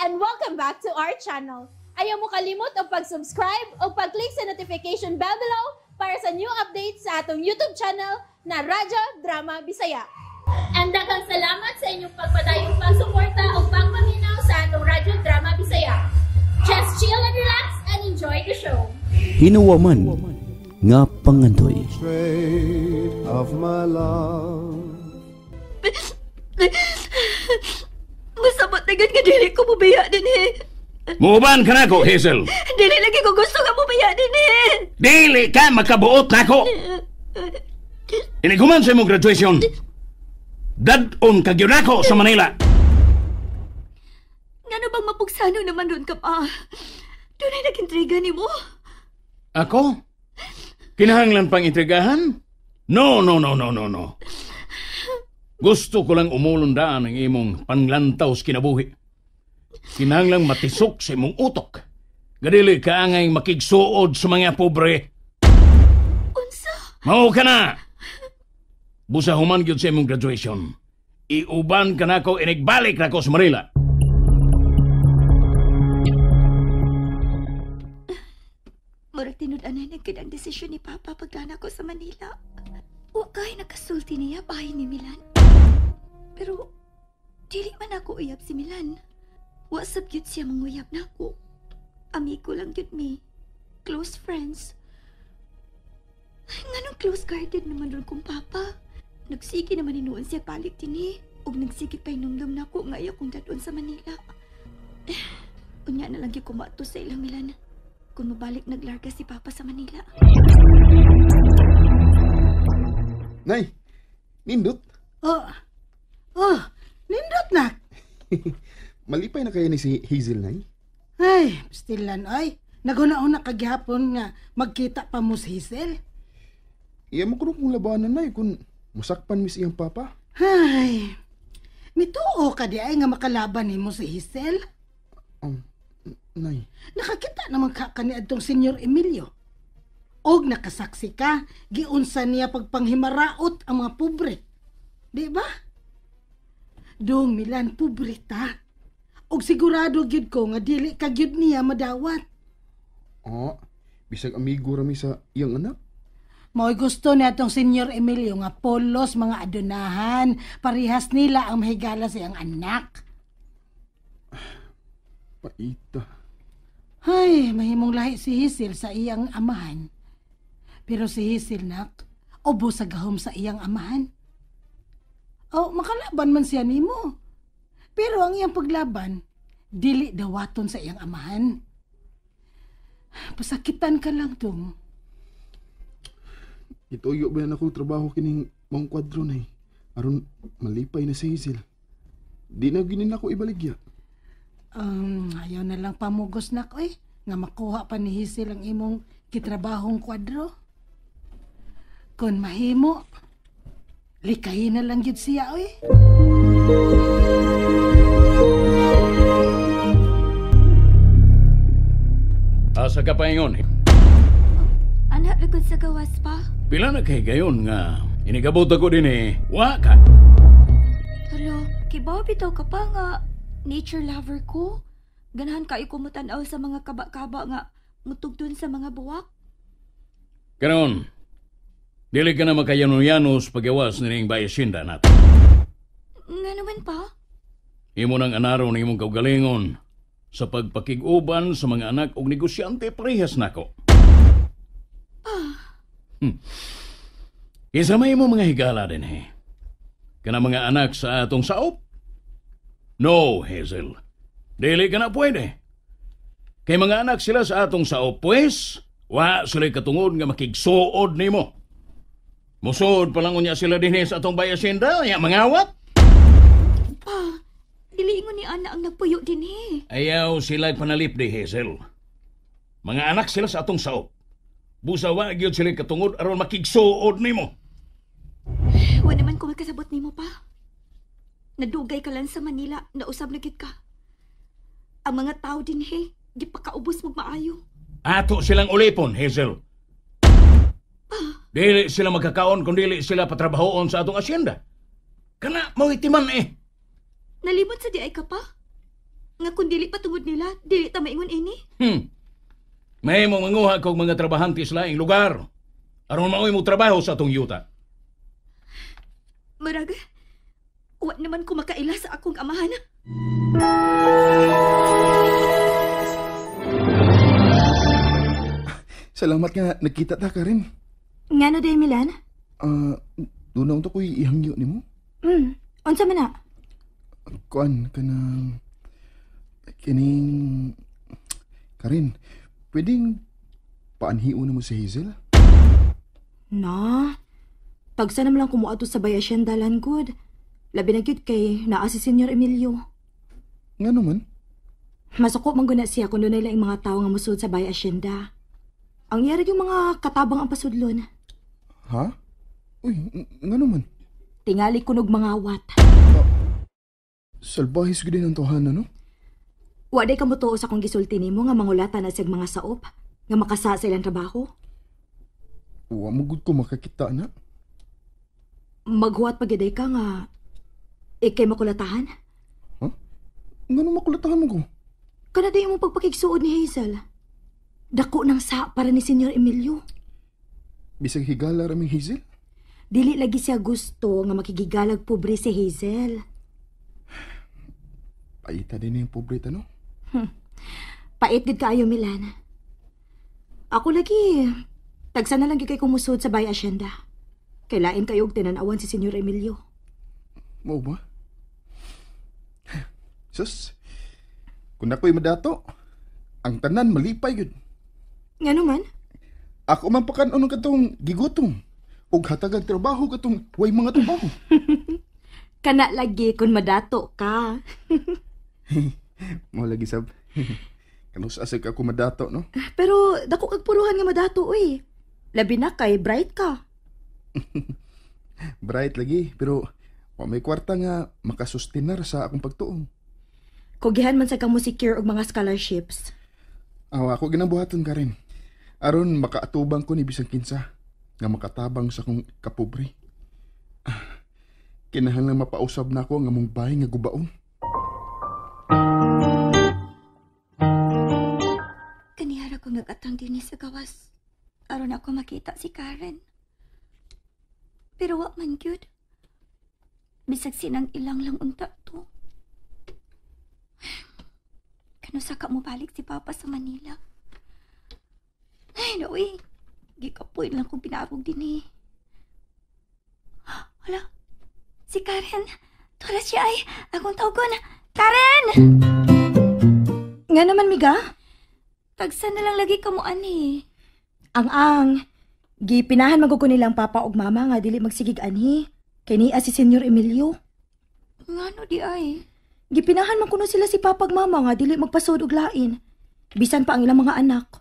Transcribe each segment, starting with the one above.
And welcome back to our channel. Ayaw mo kalimot og pag-subscribe o pag-click sa notification bell below para sa new updates sa atong YouTube channel na Radyo Drama Bisaya. And daghang salamat sa inyong pagpadayong pagsuporta o pagpaminaw sa atong Radyo Drama Bisaya. Just chill and relax and enjoy the show. Hinuwaman nga pangandoy. Of my love. Masabot na gud nga dili ko mubiya din eh. Muuban ka nako, Hazel. Dili lagi ko gusto nga mubiya din eh. Dili ka makabuot nako. Iniguman sa imong graduation. Dad-on ka gyud nako sa Manila. Ngano bang mapugsano naman ron ka pa? Dunay nag-intriga nimo. Ako? Kinahanglan pang intrigahan? No, no, no, no, no, no. Gusto ko lang umulon daan ang imong panglantaw sa kinabuhi. Kinahanglang matisok sa imong utok. Gadili ka angay makigsuod sa mga pobre. Unsa? Mao ka na! Busa human gyud sa imong graduation. Iuban ka nako, inigbalik nako sa Manila. Murag tinud-anay na gid ang desisyon ni Papa pagdana ko sa Manila. Wa kay nakasulti niya bahay ni Milan. Pero dili man ako uyab si Milan. Wa sab gyud siya manguyab nako. Amigo lang gyud mi. Close friends. Nganong close guarded naman ron kong papa? Nagsige naman hinuon siya balik dinhi. Ug nagsige pa hinumdum nako nga ayaw kong dadon sa Manila. Unya na lang gyud ko maadto sa ilang Milan. Kung mabalik naglarga si Papa sa Manila. Nay, nindot. Oh, oh, nindot na. Malipay na kayo ni si Hazel, Nay? Ay, stilan ay. Naguna-una kagihapon nga magkita pa mo si Hazel. Iya mo kuno kong labanan, Nay, kung musakpan mi sa iyang papa. Ay, mituo ka di ay nga makalaban nimo si Hazel? Nay. Nakakita naman ka kaniadtong Senyor Emilio. Og nakasaksi ka, giunsa niya pagpanghimaraot ang mga pobre. Di ba? Dong Milan, pobre ta. Og sigurado gyud ko nga dili ka gyud niya madawat. Ah, bisag amigo rami sa iyang anak. Mao'y gusto niya atong Senyor Emilio nga polos mga adunahan. Parihas nila ang mahigala sa iyang anak. Paita. Ay, mahimong lahi si Hazel sa iyang amahan. Pero si Hazel, nak, ubo sa gahom sa iyang amahan. Oh, makalaban man siya nimo. Pero ang iyang paglaban, dili dawaton sa iyang amahan. Pasakitan ka lang, Dong. Ituyo ba na ako trabaho kining maong kwadro, Nay? Aron malipay na si Hazel. Di na ginin ako ibaligya. Ayaw na lang pamugos na ko eh. Nga makuha pa ni Hazel ang imong kitrabahong kwadro. Kung mahimo, likayin na lang yun siya oy. Asa ka paingon? Anak, likod sa gawas pa. Pila na kay gayon nga inigabot ako din eh. Wa ka. Hala, kibaw bitaw ka pa nga nature lover ko. Ganahan kayo kumutanaw sa mga kaba-kaba nga mutugdon sa mga buwak. Karon, dili ka na makayano-yanos pagawas nining bayasinda nato. Nga naman pa? Imo nang anaro ng imong kaugalingon sa pagpakig-uban sa mga anak og negosyante parehas nako. Ah. Kinsa may imo mga higala din eh. Kana mga anak sa atong saop? No, Hazel. Dili ka na pwede. Kay mga anak sila sa atong saop, pues, wa sila katungod nga makigsuod nimo. Musuod pa lang unya sila dinhi sa atong bayasinda, ya mangawat. Pa, dili ingon ni Ana ang nagpuyo dinhi. Ayaw sila panalip di, Hazel. Mga anak sila sa atong saop. Busa wa gyud sila katungod aron makigsuod nimo. Wa naman ko makasabot nimo pa. Nadugay ka lang sa Manila, nausab na gyud ka. Ang mga tao dinhi, di pa kaubos magmaayo. Ato silang ulipon, Hazel. Dili sila magkakaon kung dili sila patrabahoon sa atong asyenda. Kana mao itiman eh. Nalimot sa di ay ka pa? Nga kung dili pa tungod nila, dili ta maingon ini. Mahimo manguha kog mga trabahante sa laing lugar. Aron maoy mo trabaho sa atong yuta. Murag, wa naman ko makaila sa akong amahan. Salamat nga nagkita ta ka rin. Ngano day, Milan? Doon na ko'y ihangyo nimo. Unsa man na? Kuan kanang kining Karin, pwedeng paanhiun na mo si Hazel? Na, tagsa naman lang kumuadto sa Bay Hacienda good. Labi na gyud kay naa si Senyor Emilio. Nga naman? Masuko man guna siya kung dunay laing mga tawo nga mosud sa Bay Hacienda. Ang yari yung mga katabang ang pasudlon. Ha? Uy, nga naman? Tingali kunog mga wat. Salbahis gud din ang tohanan, no? Wa day ka motuo sa akong gisulti nimo nga mangulata na siyag mga saop nga makasa sa ilang trabaho. Wa mo gud ko makakita na. Maghuwat pa gyud ka nga ikay makulatahan. Ha? Ngano makulatahan mo ko? Kana day imong pagpakigsuod ni Hazel. Dako nang sa para ni Senyor Emilio. Bisag higala ra ming Hazel? Dili lagi siya gusto nga makigigalag pobre si Hazel. Paita din yung pobre ta, no? Pait gid kaayo, Milan. Ako lagi, tagsa na lang gyud kay kumusod sa Bay Hacienda. Kay lain kayo og tinan-awan si Senyor Emilio. Mao ba? Sus, kung ako'y madato, ang tanan malipay gyud. Ngano man? Ako man pakan-on katong gigutom ug hatagag trabaho katong way mga trabaho. Kana lagi kung madato ka. Mao lagi sab. Kanus asig ako madato, no? Pero dako kag puruhan nga madato uy. Labi na kay bright ka. Bright lagi, pero wa may kwarta nga makasustinar sa akong pagtuong. Kugihan man sa kang mo secure og mga scholarships. Aw, ako ginabuhaton ka rin. Aron makaatubang ko ni bisan kinsa nga makatabang sa akong kapobre. Kinahanglan mapausab na ako ang among bahay nga gubaon. Kanihara ko nagatang dinhi sa gawas. Aron ako makita si Karen. Pero wa man gyud. Bisag sinang ilang lang unta to. Kanusa ka mo balik si Papa sa Manila? Ay, no, eh. Gikapoy lang kong pinarog din eh. Hala, si Karen. Tora siya ay. Akong tawgon. Karen! Nga naman, Miga? Tagsa na lang lagi ka mo, ani. Ang-ang. Gipinahan man ko nilang papa ug mama nga dili magsigig anhi. Kay niya si Senyor Emilio. Ngano di ay? Gipinahan man kuno sila si papa ug mama nga dili magpasod og lain. Bisan pa ang ilang mga anak.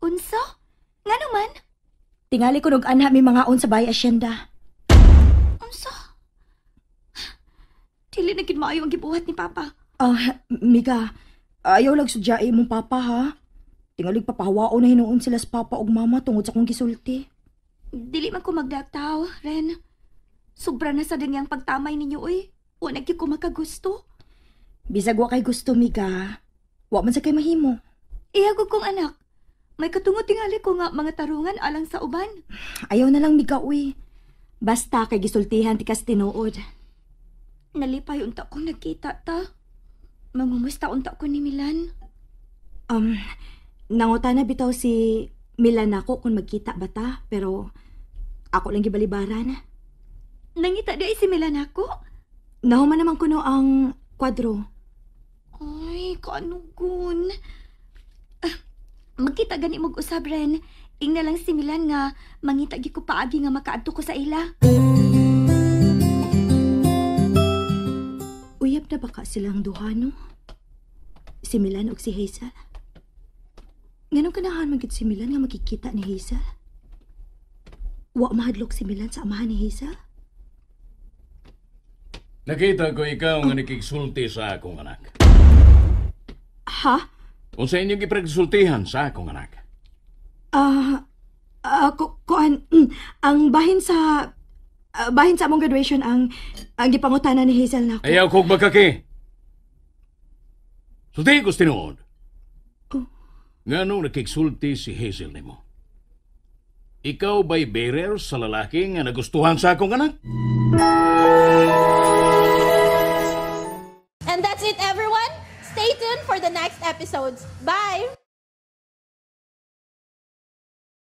Unsa? Ngano man? Tingali ko og anha may mga on sa Bay Hacienda. Unsa? Dili na gid maayo ang gibuhat ni papa. Miga, ayaw lang sudyai mong papa ha. Tingalig papahawaon na hinuon sila sa papa ug mama tungod sa akong gisulti. Dili man ko magdaktaw, Ren. Sobra na sa danyang pagtamay ninyo, oy. Wa na gyud ko makagusto. Bisag wa kay gusto, Miga. Wa man sa kay mahimo. Iyagog kong anak. May katungod tingali ko nga mga tarungan alang sa uban. Ayaw na lang, Miga, uy. Basta kay gisultihan tikas tinuod. Nalipay unta kong nagkita ta. Mangumusta unta ko ni Milan. Nanguta na bitaw si Milan nako kung magkita ba ta, pero ako lang gibalibaran. Nangita di ay si Milan ako? Nahuman naman kuno ang kwadro. Ay, kaanugon. Magkita gani mag-usab, Ren. Ingna lang si Milan nga mangita gi ko paagi nga makaadto ko sa ila. Uyab na baka silang duha, no? Si Milan ug si Hazel. Nganong kanahan man gid si Milan nga makikita ni Hazel? Wa mahadlok si Milan sa amahan ni Hazel? Nakita ko ikaw nga nakigsulti sa akong anak. Ha? Unsa inyong gipagsultihan sa akong anak? Kuan, ang bahin sa among graduation ang gipangutana ni Hazel nako. Ayaw kog bakaki. Sulti ko tinuod. Nganong nakigsulti si Hazel nimo? Ikaw ba'y bearer sa lalaki nga nagustuhan sa akong anak? And that's it, everyone. Stay tuned for the next episodes. Bye!